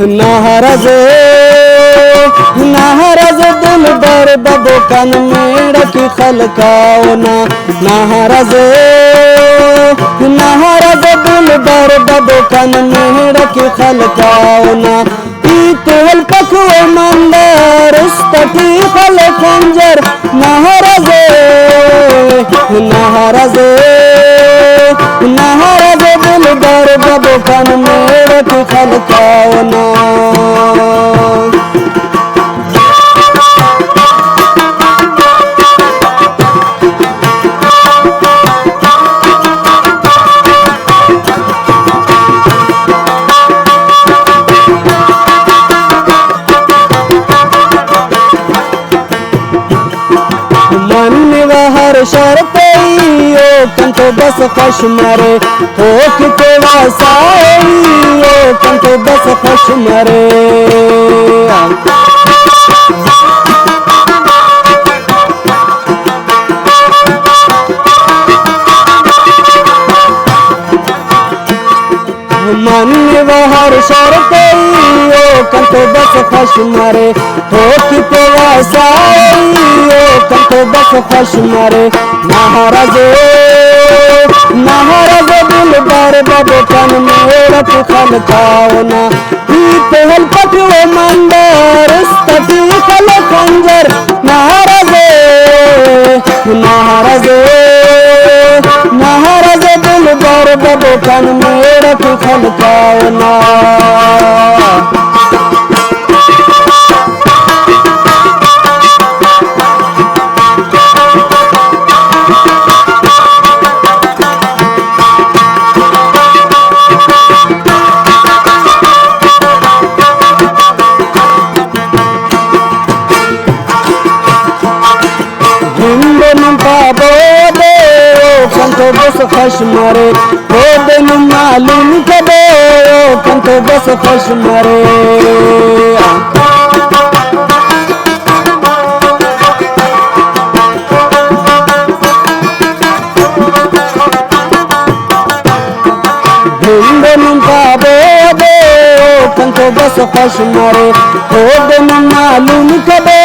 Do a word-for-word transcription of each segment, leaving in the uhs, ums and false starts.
ناراض ءِ، ناراض ءِ دلبر ببو کن میڑک خلکا اونا۔ ناراض ءِ، ناراض ءِ دلبر ببو کن میڑک خلکا اونا۔ ہیت ہلپک و مندار است ٹی خل خنجر۔ ناراض ءِ، ناراض ءِ، ناراض ءِ دلبر ببو کن میڑک خلکا اونا۔ منوہ ہر شرط ای، اوکان تو بس خوش مرے۔ تھوک تیوہ ساہ ای، اوکان تو بس خوش مرے۔ منوہ ہر شرط ای، اوکان تو بس خوش مرے۔ تھوک تیوہ ساہ ای، اوکان تو بس خوش مرے۔ ناراض ءِ، ناراض ءِ دلبر ببو کن میڑک خلکا اونا۔ ہیت ہلپک و مندار است ٹی خل خنجر۔ ناراض ءِ، ناراض ءِ، ناراض ءِ دلبر ببو کن میڑک خلکا اونا۔ ہندن پا بودے، اوکان تو بس خوش مرے۔ بودے نم معلوم کبو، اوکان تو بس خوش مرے۔ ہندن پا بودے، اوکان تو بس خوش مرے۔ خود نم معلوم کبو،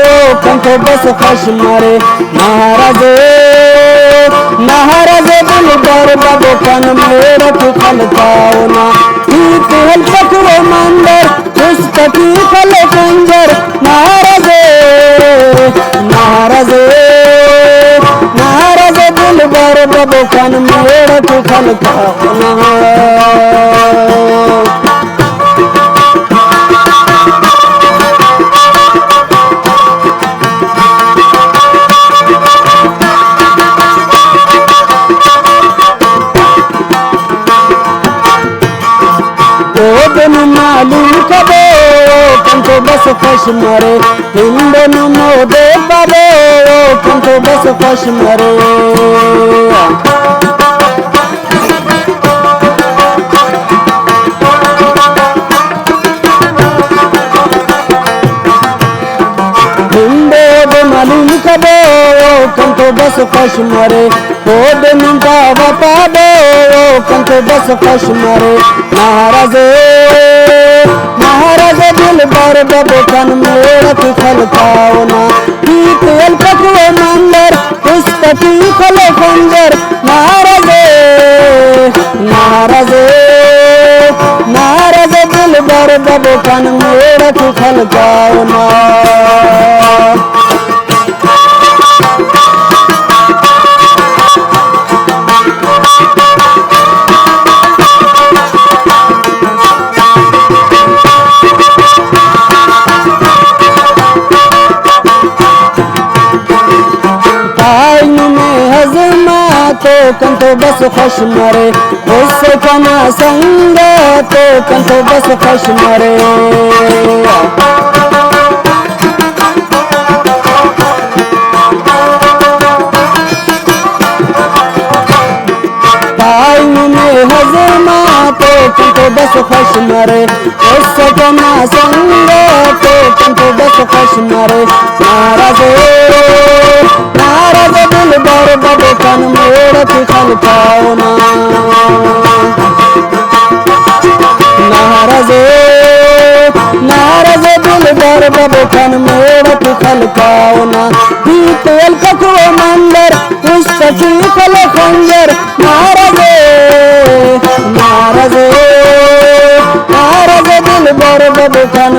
اوکان تو بس خوش مرے۔ ناراض ءِ، ناراض ءِ دلبر ببو کن میڑک خلکا اونا۔ ہیت ہلپک و مندار است ٹی خل خنجر۔ ناراض ءِ، ناراض ءِ، ناراض ءِ دلبر ببو کن میڑک خلکا اونا۔ اودن معلوم کبو، اوکان تو بس خوش مرے۔ ہندن مودے پبو، اوکان تو بس خوش مرے۔ ہندے دے معلوم کبو، اوکان تو بس خوش مرے۔ اودے نم پاوہ پابو، اوکان تو بس خوش مرے۔ ناراض ءِ، ناراض ءِ دلبر ببو کن میڑک خلکا اونا۔ ہیت ہلپک و مندار است ٹی خل خنجر۔ ناراض ءِ، ناراض ءِ، ناراض ءِ دلبر ببو کن میڑک خلکا اونا۔ پائنگ میں ہزمات، اوکان تو بس خوش مرے۔ غصہ کنا سنگت، اوکان تو بس خوش مرے۔ پائنگ میں ہزمات، اوکان تو بس خوش مرے۔ غصہ کنا سنگت، اوکان تو بس خوش مرے۔ ناراض ءِ، ناراض ءِ دلبر ببو کن میڑک خلکا اونا۔ ناراض ءِ، سچی خلق خنجر ناراض ءِ، ناراض ءِ، ناراض ءِ دلبر ببو کن